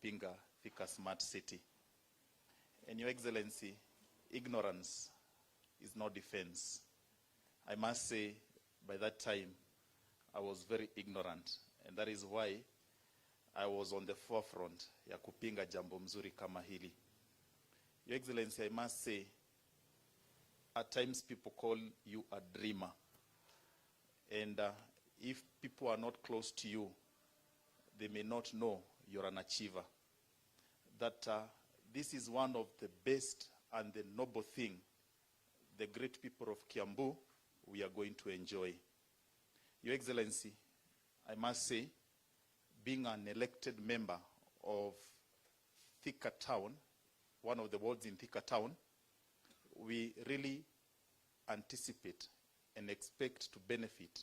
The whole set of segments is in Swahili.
Kupinga Thika Smart City. And Your Excellency, ignorance is no defense. I must say, by that time, I was very ignorant, and that is why I was on the forefront ya kupinga jambo mzuri kama hili. Your Excellency, I must say, at times people call you a dreamer. And if people are not close to you, they may not know you're an achiever. That this is one of the best and the noble thing the great people of Kiambu we are going to enjoy. Your Excellency, I must say, being an elected member of Thika Town, one of the wards in Thika Town, we really anticipate and expect to benefit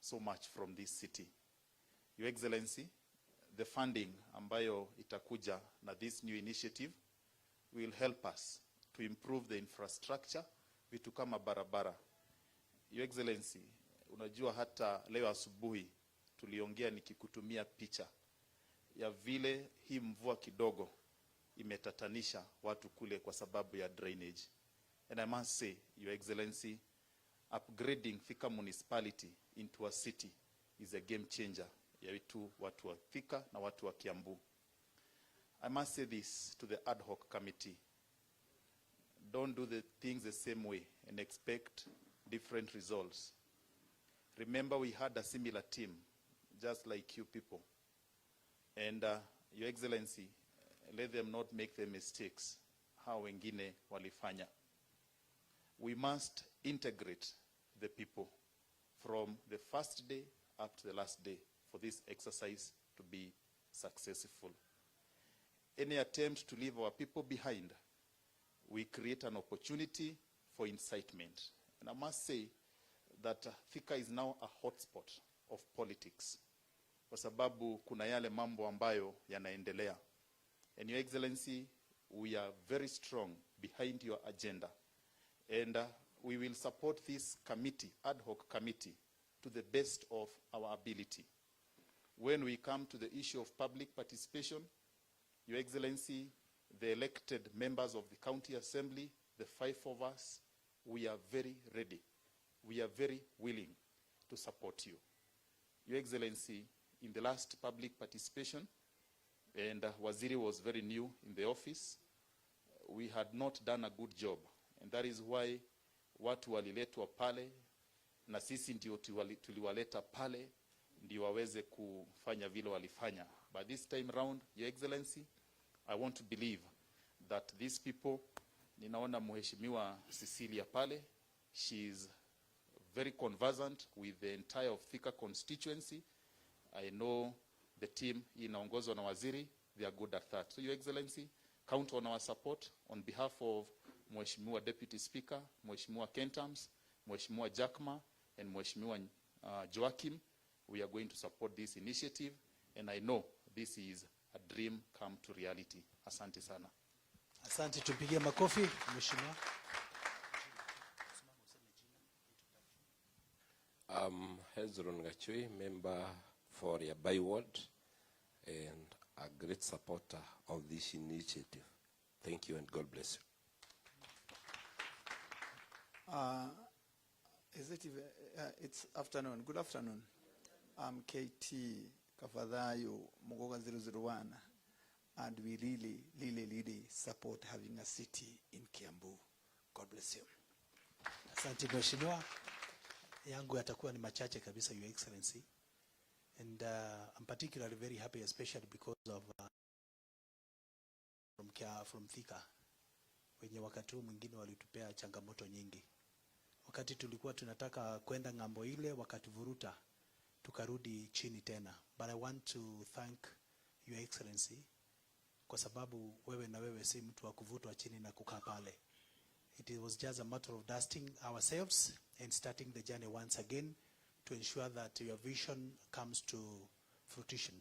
so much from this city. Your Excellency, the funding ambayo itakuja na this new initiative will help us to improve the infrastructure, vitu kama barabara. Your Excellency, unajua hata leo asubuhi tuliongea nikikutumia picha ya vile hii mvua kidogo imetatanisha watu kule kwa sababu ya drainage. And I must say, Your Excellency, upgrading Thika Municipality into a city is a game changer ya wetu watu wa Thika na watu wa Kiambu. I must say this to the ad hoc committee. Don't do the things the same way and expect different results. Remember, we had a similar team, just like you people. And Your Excellency, let them not make the mistakes hao wengine walifanya. We must integrate the people from the first day up to the last day for this exercise to be successful. Any attempt to leave our people behind, we create an opportunity for incitement. And I must say that Thika is now a hotspot of politics kwa sababu kuna yale mambo ambayo yanaendelea. And Your Excellency, we are very strong behind your agenda. And we will support this committee, ad hoc committee, to the best of our ability. When we come to the issue of public participation, Your Excellency, the elected members of the County Assembly, the five of us, we are very ready. We are very willing to support you. Your Excellency, in the last public participation, and Waziri was very new in the office, we had not done a good job. And that is why watu waliletwa pale na sisi ndio tuliwaleta pale ndio waweze kufanya vile walifanya. But this time round, Your Excellency, I want to believe that these people, ninaona Mheshimiwa Cecilia pale, she is very conversant with the entire of Thika constituency. I know the team inaongozwa na waziri, they are good at that. So Your Excellency, count on our support on behalf of Mheshimiwa Deputy Speaker, Mheshimiwa Kentams, Mheshimiwa Jackma, and Mheshimiwa Joachim. We are going to support this initiative, and I know this is a dream come to reality. Asante sana. Asante, tupigie makofi Mheshimiwa. I'm Hezron Gachui, member for Yabai Ward and a great supporter of this initiative. Thank you and God bless you. Is it even, it's afternoon. Good afternoon. I'm KT Kafadhayo Mugoga 001, and we really, really, really support having a city in Kiambu. God bless you. Asante Mheshimiwa. Yangu yatakuwa ni machache kabisa, Your Excellency. And I'm particularly very happy, especially because of from Thika, wenye wakati huu mwingine walitupea changamoto nyingi. Wakati tulikuwa tunataka kwenda ng'ambo ile, wakatuvuruta tukarudi chini tena. But I want to thank Your Excellency kwa sababu wewe na wewe si mtu wa kuvutwa chini na kukaa pale. It was just a matter of dusting ourselves and starting the journey once again to ensure that your vision comes to fruition.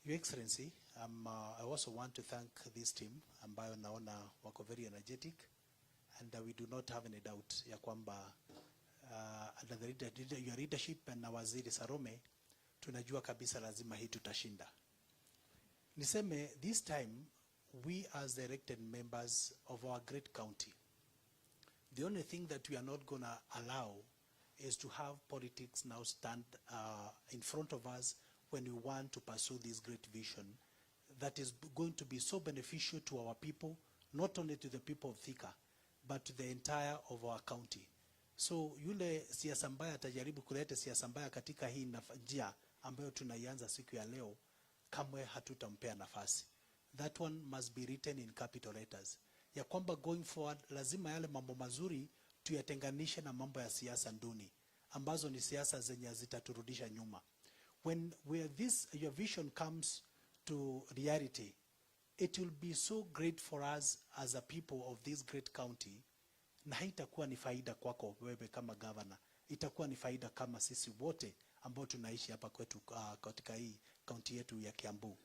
Your Excellency, I also want to thank this team ambayo naona wako very energetic, and we do not have any doubt ya kwamba under your leadership and na Waziri Sarome, tunajua kabisa lazima hii tutashinda. Niseme this time we as the elected members of our great county, the only thing that we are not going to allow is to have politics now stand in front of us when we want to pursue this great vision that is going to be so beneficial to our people, not only to the people of Thika, but to the entire of our county. So yule siasa mbaya atajaribu kuleta siasa mbaya katika hii njia ambayo tunaianza siku ya leo, kamwe hatutampea nafasi. That one must be written in capital letters, ya kwamba going forward lazima yale mambo mazuri tuyatenganishe na mambo ya siasa duni ambazo ni siasa zenye zitaturudisha nyuma. When where this your vision comes to reality, it will be so great for us as a people of this great county, na haitakuwa ni faida kwako wewe kama governor, itakuwa ni faida kama sisi wote ambao tunaishi hapa kwetu katika hii kaunti yetu ya Kiambu.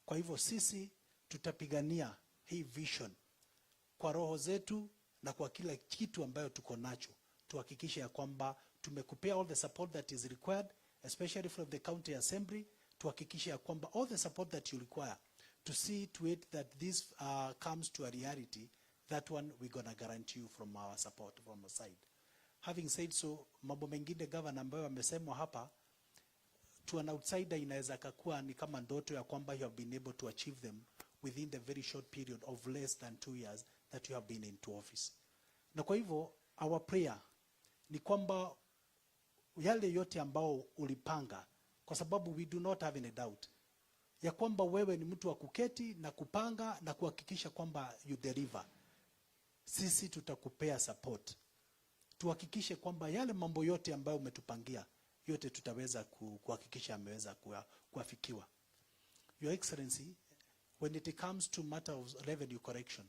Kwa hivyo sisi tutapigania hii vision kwa roho zetu na kwa kila kitu ambayo tuko nacho, tuhakikishe ya kwamba tumekupea all the support that is required, especially from the county assembly. Tuhakikishe ya kwamba all the support that you require to see to it that this comes to a reality, that one we gonna guarantee you from our support from our side. Having said so, mambo mengine, governor, ambayo amesemwa hapa, to an outsider inaweza kakua ni kama ndoto ya kwamba you have been able to achieve them within the very short period of less than 2 years that you have been into office. Na kwa hivyo our prayer ni kwamba yale yote ambao ulipanga, kwa sababu we do not have any doubt ya kwamba wewe ni mtu wa kuketi na kupanga na kuhakikisha kwamba you deliver. Sisi tutakupea support tuhakikishe kwamba yale mambo yote ambayo umetupangia yote tutaweza kuhakikisha ameweza kuafikiwa. Your Excellency, when it comes to matter of revenue collection,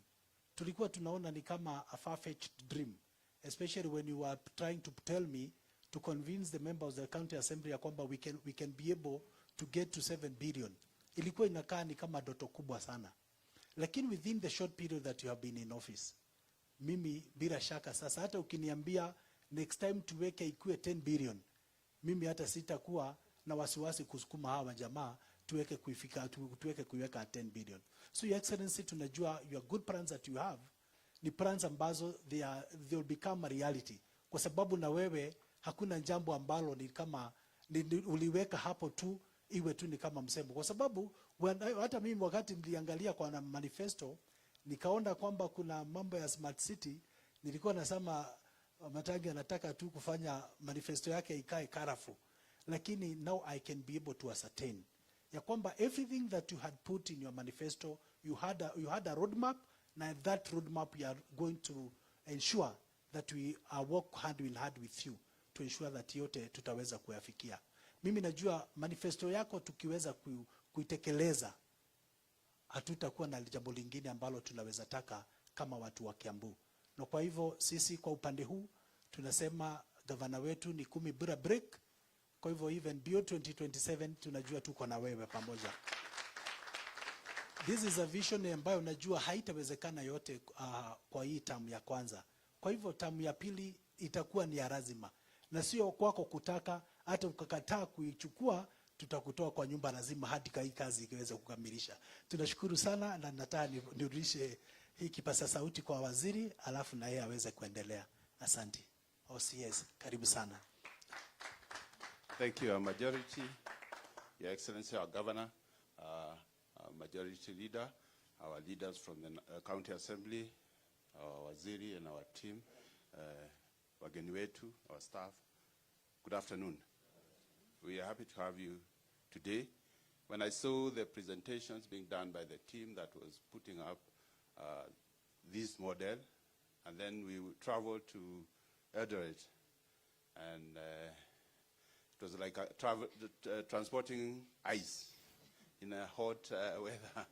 tulikuwa tunaona ni kama a far-fetched dream, especially when you were trying to tell me to convince the members of the county assembly ya kwamba we can be able to get to 7 billion. Ilikuwa inakaa ni kama ndoto kubwa sana, lakini within the short period that you have been in office, mimi bila shaka sasa hata ukiniambia next time tuweke ikuwe 10 billion, mimi hata sitakuwa na wasiwasi kusukuma hawa jamaa tuweke kuifika tuweke kuiweka 10 billion. So, Your Excellency, tunajua your good plans that you have ni plans ambazo they will become a reality, kwa sababu na wewe hakuna jambo ambalo ni kama uliweka hapo tu iwe tu ni kama msemo, kwa sababu hata mimi wakati niliangalia kwa na manifesto nikaona kwamba kuna mambo ya smart city, nilikuwa nasema Matangi anataka tu kufanya manifesto yake ikae karafu, lakini now I can be able to ascertain ya kwamba everything that you had put in your manifesto, you had a roadmap, na that roadmap we are going to ensure that we are work hand in hand with you to ensure that yote tutaweza kuyafikia. Mimi najua manifesto yako tukiweza kuitekeleza hatutakuwa na jambo lingine ambalo tunaweza taka kama watu wa Kiambu. Na kwa hivyo sisi kwa upande huu tunasema gavana wetu ni 10 bila break. Kwa hivyo even beyond 2027 tunajua tuko na wewe pamoja. This is a vision ambayo najua haitawezekana yote kwa hii term ya kwanza. Kwa hivyo term ya pili itakuwa ni ya lazima, na sio kwako kutaka. Hata ukakataa kuichukua, tutakutoa kwa nyumba lazima hadi hii kazi ikiweza kukamilisha. Tunashukuru sana, na nataka nirudishe hii kipasa sauti kwa waziri, alafu na yeye aweze kuendelea. Asante. OCS, karibu sana. Thank you, our Majority, Your Excellency, our Governor, our Majority Leader, our leaders from the County Assembly, our Waziri and our team, wageni wetu, our staff. Good afternoon. We are happy to have you today. When I saw the presentations being done by the team that was putting up this model, and then we traveled to Eldoret, and it was like a travel, transporting ice in a hot weather.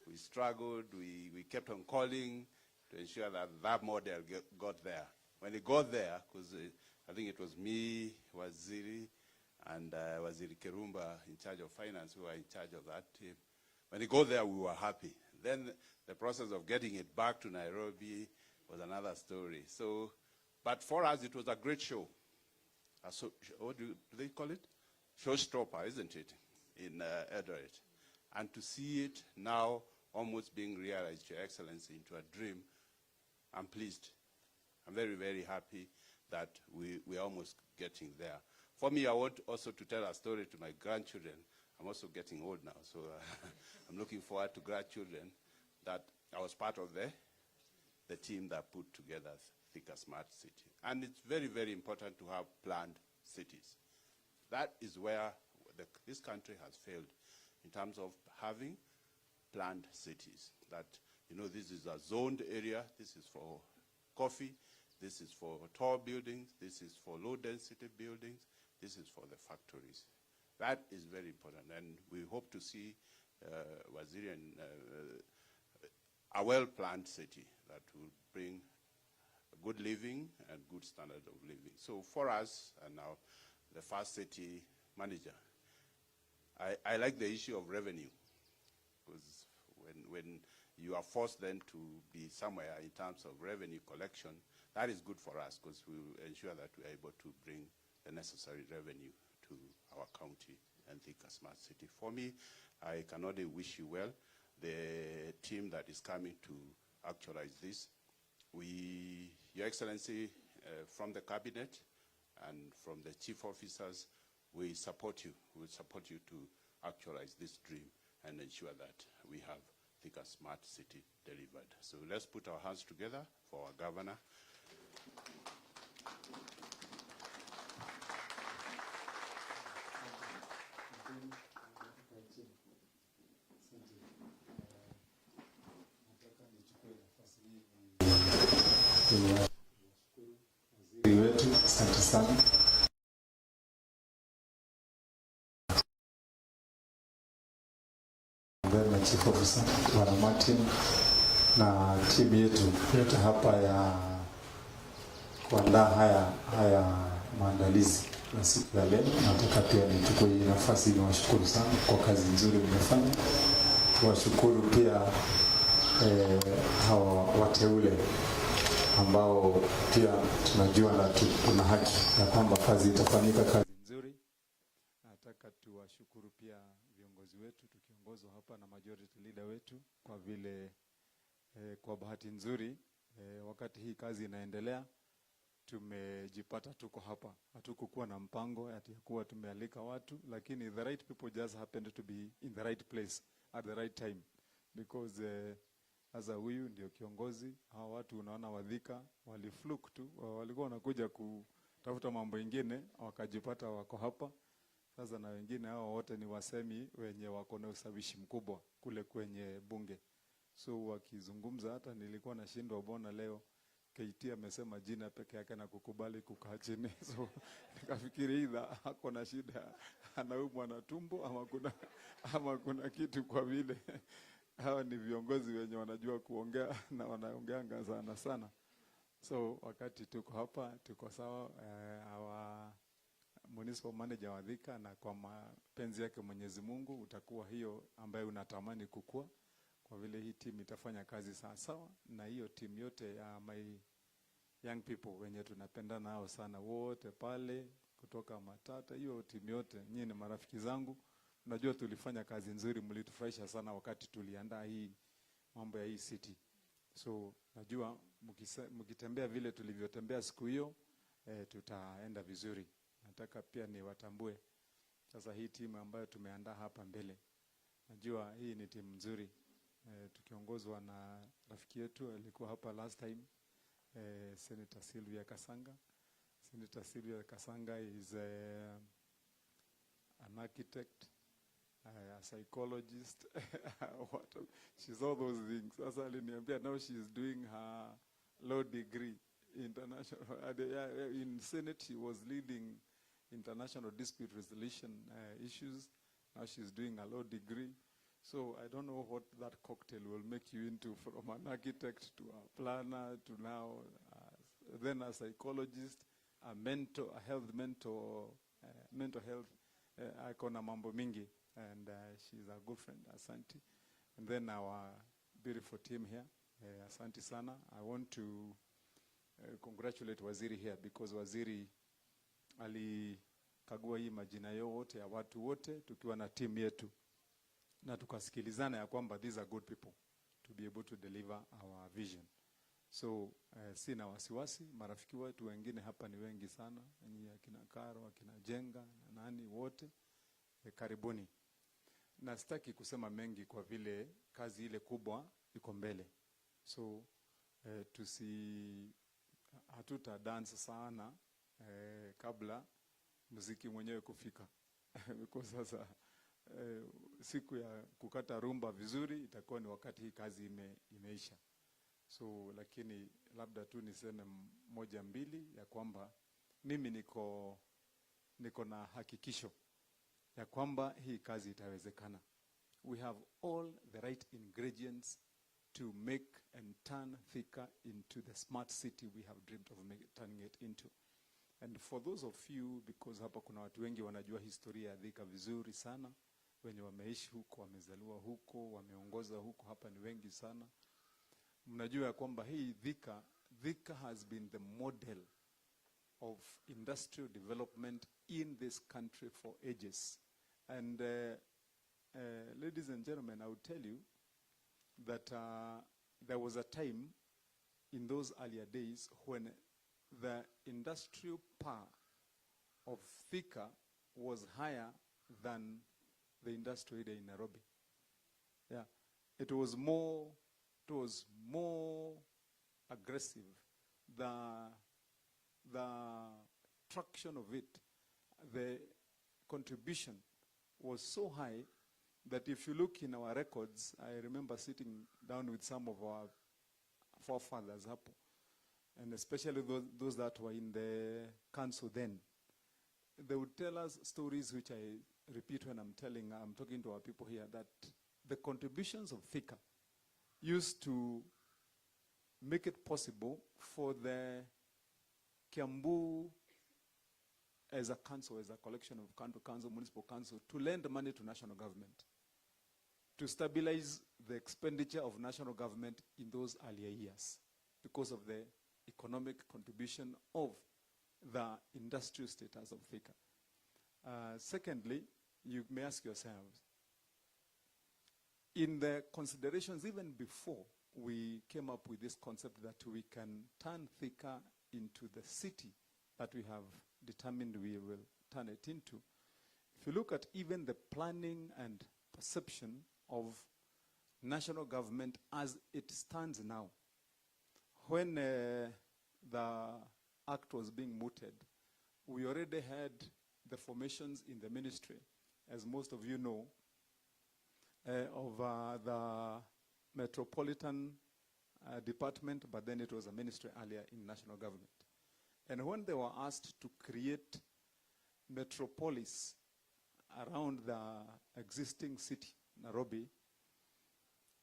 We struggled, we kept on calling to ensure that that model got there. When it got there, because I think it was me, Waziri, and Waziri Kerumba in charge of finance who were in charge of that team. When it got there, we were happy. Then the process of getting it back to Nairobi was another story. So, but for us, it was a great show. So, what do they call it? Showstopper, isn't it, in Eldoret? And to see it now almost being realized, Your Excellency, into a dream, I'm pleased. I'm very, very happy that we are almost getting there. For me, I want also to tell a story to my grandchildren. I'm also getting old now, so I'm looking forward to grandchildren that I was part of the team that put together Thika Smart City. And it's very, very important to have planned cities. That is where this country has failed in terms of having planned cities. That, you know, this is a zoned area, this is for coffee, this is for tall buildings, this is for low-density buildings, this is for the factories. That is very important, and we hope to see, Waziri, and a well-planned city that will bring good living and good standard of living. So for us, and now the first city manager, I like the issue of revenue, because when you are forced then to be somewhere in terms of revenue collection, that is good for us, because we will ensure that we are able to bring the necessary revenue to our county and Thika Smart City. For me, I can only wish you well, the team that is coming to actualize this. We, Your Excellency, from the cabinet and from the chief officers, we support you. We will support you to actualize this dream and ensure that we have Thika Smart City delivered. So let's put our hands together for our governor. Waziri wetu, asante sana. Na Chief Officer Bwana Martin na timu yetu yote hapa ya kuandaa haya maandalizi na siku ya leo. Nataka pia nichukue hii nafasi niwashukuru sana kwa kazi nzuri mmefanya. Tuwashukuru pia hawa wateule ambao pia tunajua na tuna haki ya kwamba kazi itafanyika kazi nzuri. Nataka tuwashukuru pia viongozi wetu tukiongozwa hapa na majority leader wetu, kwa vile kwa bahati nzuri wakati hii kazi inaendelea tumejipata tuko hapa. Hatukukuwa na mpango ati kuwa tumealika watu, lakini the right people just happened to be in the right place at the right time, because sasa huyu ndio kiongozi. Hawa watu unaona wa Thika walifluke tu, walikuwa wanakuja kutafuta mambo ingine wakajipata wako hapa sasa. Na wengine hao wote ni wasemi wenye wako na ushawishi mkubwa kule kwenye bunge, so wakizungumza hata nilikuwa nashindwa, bona leo KT amesema jina peke yake na kukubali kukaa chini. So nikafikiri either ako na shida, anaumwa na tumbo ama kuna kitu, kwa vile hawa ni viongozi wenye wanajua kuongea na wanaongeanga sana sana. So wakati tuko hapa tuko sawa. Our municipal manager wa Thika, na kwa mapenzi yake Mwenyezi Mungu utakuwa hiyo ambaye unatamani kukua, kwa vile hii team itafanya kazi sawa sawa, na hiyo team yote ya my young people wenye tunapenda nao sana wote pale kutoka Matata, hiyo team yote, nyinyi ni marafiki zangu. Unajua tulifanya kazi nzuri, mlitufurahisha sana wakati tuliandaa hii mambo ya hii city. So najua mkitembea vile tulivyotembea siku hiyo, tutaenda vizuri. Nataka pia niwatambue sasa hii timu ambayo tumeandaa hapa mbele. Najua hii ni timu nzuri, tukiongozwa na rafiki yetu alikuwa hapa last time, Senator Sylvia Kasanga. Senator Sylvia Kasanga is an architect, a psychologist, what, she's all those things. Sasa aliniambia now she's doing her law degree international. In Senate she was leading international dispute resolution issues. Now she's doing a law degree. So I don't know what that cocktail will make you into, from an architect to a planner to now, then a psychologist, a mentor, a health mentor, mental health, ako na mambo mingi, and she's a good friend, asante. And then our beautiful team here, asante sana. I want to congratulate Waziri here, because Waziri alikagua hii majina yote ya watu wote tukiwa na team yetu. Na tukasikilizana ya kwamba these are good people to be able to deliver our vision. So sina wasiwasi. Marafiki wetu wengine hapa ni wengi sana, ni akina Karo, akina Jenga na nani wote, karibuni. Na sitaki kusema mengi kwa vile kazi ile kubwa iko mbele, so tusi hatuta dance sana kabla muziki mwenyewe kufika, because sasa siku ya kukata rumba vizuri itakuwa ni wakati hii kazi imeisha. So lakini labda tu niseme moja mbili ya kwamba mimi niko na hakikisho ya kwamba hii kazi itawezekana. We have all the right ingredients to make and turn Thika into the smart city we have dreamed of turning it into. And for those of you, because hapa kuna watu wengi wanajua historia ya Thika vizuri sana, wenye wameishi huko, wamezaliwa huko, wameongoza huko, hapa ni wengi sana. Mnajua ya kwamba hii Thika, Thika has been the model of industrial development in this country for ages. And ladies and gentlemen, I would tell you that there was a time in those earlier days when the industrial power of Thika was higher than the industrial area in Nairobi. Yeah, it was more aggressive. The traction of it, the contribution was so high that if you look in our records, I remember sitting down with some of our forefathers hapo, and especially those that were in the council then. They would tell us stories which I repeat when I'm talking to our people here, that the contributions of Thika used to make it possible for the Kiambu as a council, as a collection of county council, municipal council, to lend money to national government to stabilize the expenditure of national government in those earlier years because of the economic contribution of the industrial status of Thika. Secondly, you may ask yourselves, in the considerations even before we came up with this concept that we can turn Thika into the city that we have determined we will turn it into, if you look at even the planning and perception of national government as it stands now, when the act was being mooted, we already had the formations in the ministry, as most of you know, of the Metropolitan Department, but then it was a ministry earlier in national government. And when they were asked to create metropolis around the existing city, Nairobi,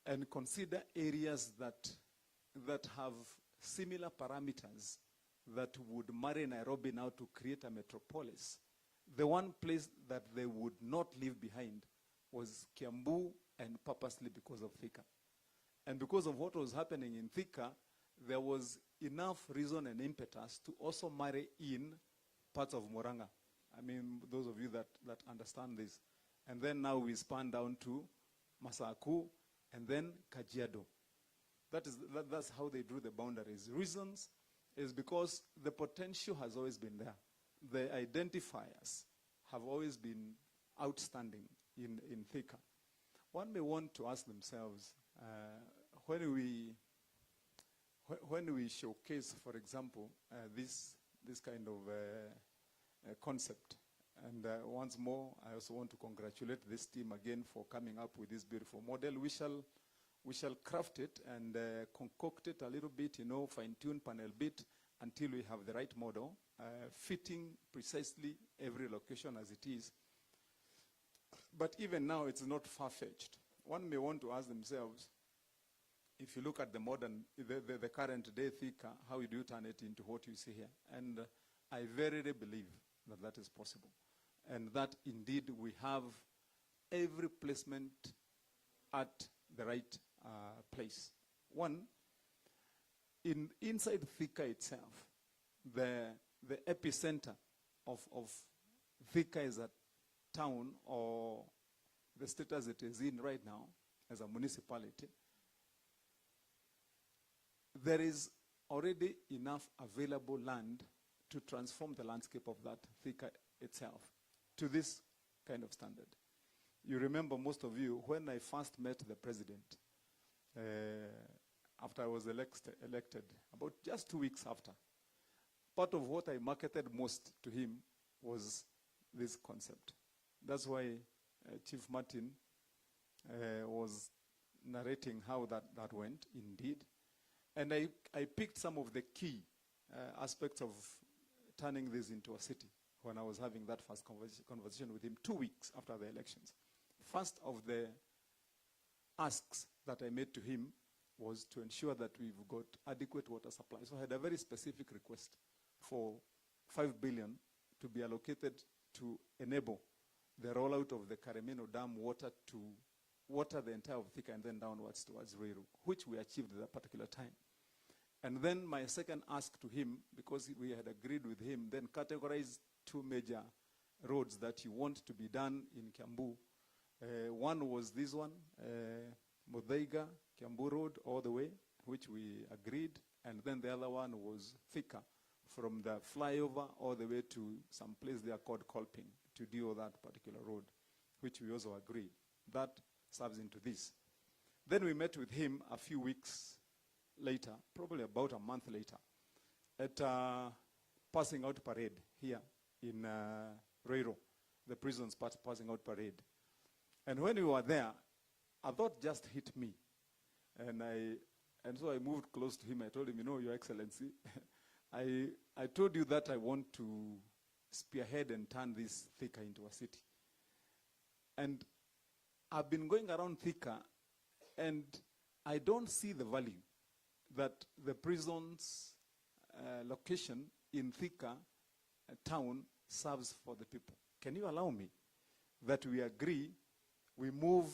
and consider areas that have similar parameters that would marry Nairobi now to create a metropolis, the one place that they would not leave behind was Kiambu, and purposely because of Thika. And because of what was happening in Thika, there was enough reason and impetus to also marry in parts of Murang'a. I mean, those of you that understand this. And then now we span down to Masaku and then Kajiado. That's how they drew the boundaries. Reasons is because the potential has always been there. The identifiers have always been outstanding in Thika. One may want to ask themselves, when we showcase, for example, this kind of concept, and once more, I also want to congratulate this team again for coming up with this beautiful model. We shall craft it and concoct it a little bit, fine-tune panel bit until we have the right model, fitting precisely every location as it is. But even now, it's not far-fetched. One may want to ask themselves, if you look at the current day Thika, how do you turn it into what you see here? And I verily believe that that is possible. And that indeed we have every placement at the right place. One, inside Thika itself, the epicenter of Thika as a town or the status it is in right now as a municipality, there is already enough available land to transform the landscape of that Thika itself to this kind of standard. You remember, most of you, when I first met the president, after I was elected, about just 2 weeks after, part of what I marketed most to him was this concept. That's why Chief Martin was narrating how that went, indeed. And I picked some of the key aspects of turning this into a city when I was having that first conversation with him 2 weeks after the elections. First of the asks that I made to him was to ensure that we've got adequate water supply. So I had a very specific request for 5 billion to be allocated to enable the rollout of the Karemeno Dam water to water the entire of Thika and then downwards towards Ruiru, which we achieved at that particular time. And then my second ask to him, because we had agreed with him, then categorize two major roads that you want to be done in Kiambu. One was this one, Muthaiga, Kiambu Road all the way, which we agreed. And then the other one was Thika, from the flyover all the way to some place there called Kolping, to deal that particular road, which we also agreed. That serves into this. Then we met with him a few weeks later, probably about a month later, at a passing out parade here in Ruiru, the prison's passing out parade. And when we were there, a thought just hit me. And so I moved close to him. I told him, "Your Excellency, I told you that I want to spearhead and turn this Thika into a city. And I've been going around Thika, and I don't see the value that the prison's location in Thika town serves for the people. Can you allow me that we agree we move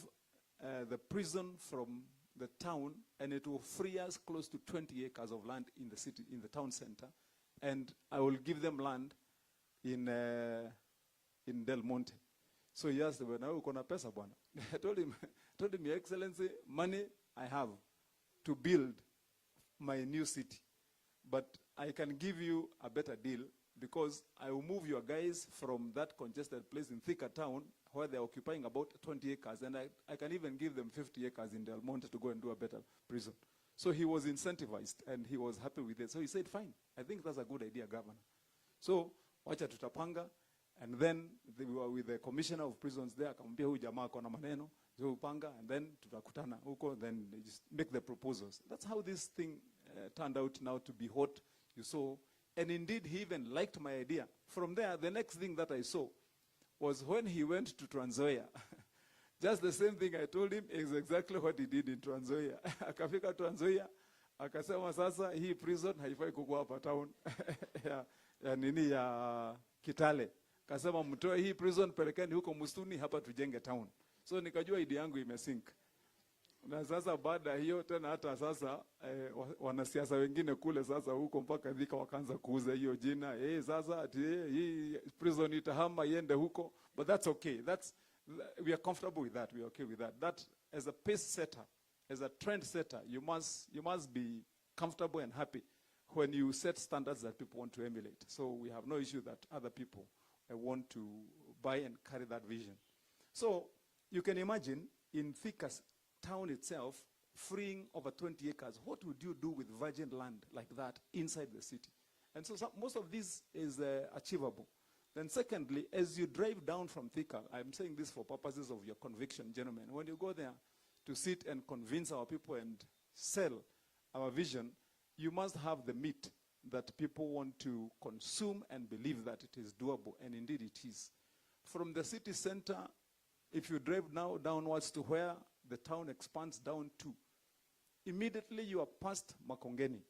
the prison from the town, and it will free us close to 20 acres of land in the city, in the town center, and I will give them land in Del Monte." So he asked, "Now uko na pesa, bwana?" I told him, "Your Excellency, money I have to build my new city, but I can give you a better deal because I will move your guys from that congested place in Thika town where they're occupying about 20 acres, and I can even give them 50 acres in Del Monte to go and do a better prison." So he was incentivized and he was happy with it. So he said, "Fine, I think that's a good idea, Governor. So wacha tutapanga." And then they were with the commissioner of prisons there, akamwambia, "Huyu jamaa ako na maneno, so panga and then tutakutana huko," then they just make the proposals. That's how this thing turned out now to be what you saw. And indeed, he even liked my idea. From there, the next thing that I saw was when he went to Trans Nzoia. Just the same thing I told him is exactly what he did in Trans Nzoia. Akafika Trans Nzoia, akasema sasa hii prison haifai kukuwa hapa town ya nini ya Kitale. Akasema, "Mtoe hii prison, pelekeni huko msituni, hapa tujenge town." So nikajua idea yangu imesink. Na sasa baada ya hiyo tena hata sasa wanasiasa wengine kule sasa huko mpaka Thika wakaanza kuuza hiyo jina, sasa ati hii prison itahama iende huko. But that's okay. That's we are comfortable with that. We are okay with that. That as a pace setter, as a trend setter, you must be comfortable and happy when you set standards that people want to emulate. So we have no issue that other people want to buy and carry that vision. So you can imagine in Thika town itself, freeing over 20 acres, what would you do with virgin land like that inside the city? And so most of this is achievable. Then secondly, as you drive down from Thika, I'm saying this for purposes of your conviction, gentlemen, when you go there to sit and convince our people and sell our vision, you must have the meat that people want to consume and believe that it is doable, and indeed it is. From the city center, if you drive now downwards to where the town expands down to, immediately you are past Makongeni.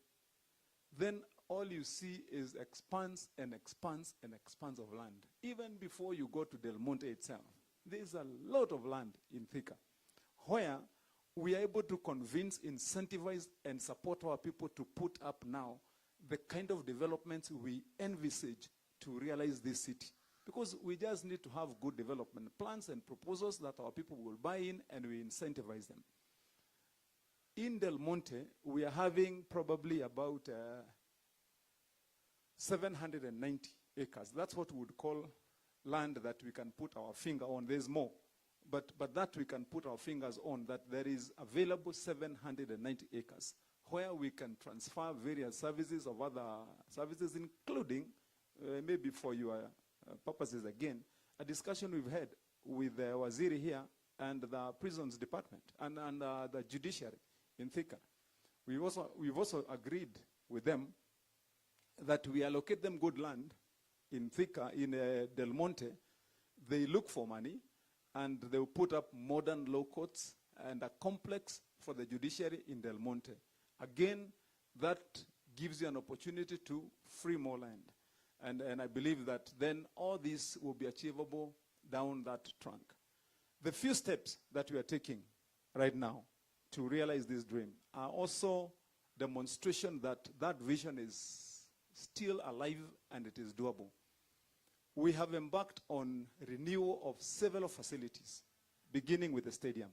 Then all you see is expanse and expanse and expanse of land. Even before you go to Del Monte itself, there's a lot of land in Thika where we are able to convince, incentivize, and support our people to put up now the kind of developments we envisage to realize this city. Because we just need to have good development plans and proposals that our people will buy in, and we incentivize them. In Delmonte, we are having probably about 790 acres. That's what we would call land that we can put our finger on. There's more. But that we can put our fingers on, that there is available 790 acres where we can transfer various services of other services, including, maybe for your purposes again, a discussion we've had with the Waziri here and the prisons department and the judiciary in Thika. We've also agreed with them that we allocate them good land in Thika, in Del Monte. They look for money and they will put up modern law courts and a complex for the judiciary in Del Monte. Again, that gives you an opportunity to free more land. And I believe that then all this will be achievable down that trunk. The few steps that we are taking right now to realize this dream are also demonstration that that vision is still alive and it is doable. We have embarked on renewal of several facilities, beginning with the stadium.